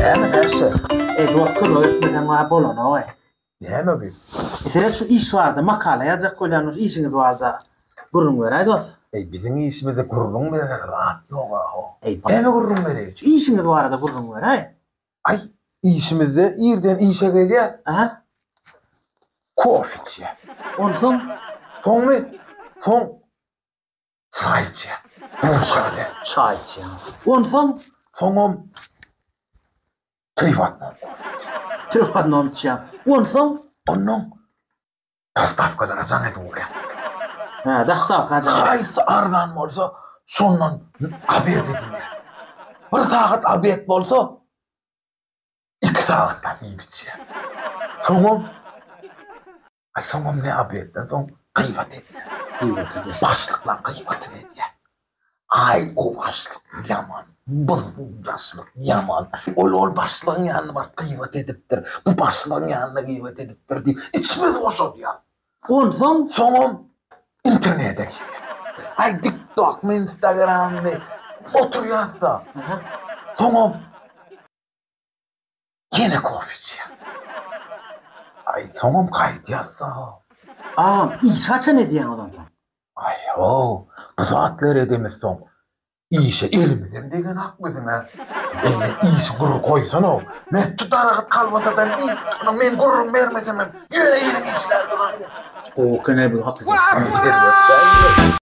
Näme näşe? Eý dost kömek etmeseň-ä bolanok-aý. Näme bu? E seret şu iş barada makala ýazjak bolýan şu işiňiz barada gürrüň beräý dost. Eý biziň işimizde gürrüň berer zat ýog-a-how. Eý Näme gürrüň bereýin? Şu işiňiz barada gürrüň beräý. Aý işimizde irden işe gelýäs. Aha. Kofe içýäs. Onsoň? Soňmy? Soň çaý içýäs. Bulka bilen. Çaý içýäň. Onsoň? Soňam Triwatnom kofe içýäs. Triwatnom içýäň. Onsoň? Onnoň Dostawkalara jaň edip urýar. Hä, dostawka jaň. Haýsy arzan bolsa, şondan obed edinýär. Bir sagat obed bolsa, iki sagatdan iýip içýär. Soňam, aý soňam ne obedden soň gybat edýär. Gybat edýär. Başlyklaň gybatyny edýär. Aý o başlyk ýaman, bu başlyk ýaman, ol ol başlygyň ýanyna baryp gybat edipdir, bu başlygyň ýanynda gybat edipdir diýip içimizi boşadýar. Onsoň? Soňam internete girýär. Aý tiktokmy, instagrammy oturýas-da. Soňam ýene kofe içýär. Aý soňam gaýdýas-da. Agam, işi haçan edýäňiz onsoň? Aý-how, bu zatlary edemizsoň, işe elimizem degenok biziň-ä. Eý, işi gür goýsana-ow. Me, şu daragyt kolbasadan iý, onuň men gürrüň bermesemem, ýöne ýeriň işlär durar. Gowy eken-äý bu hakykat. Erbet-dä.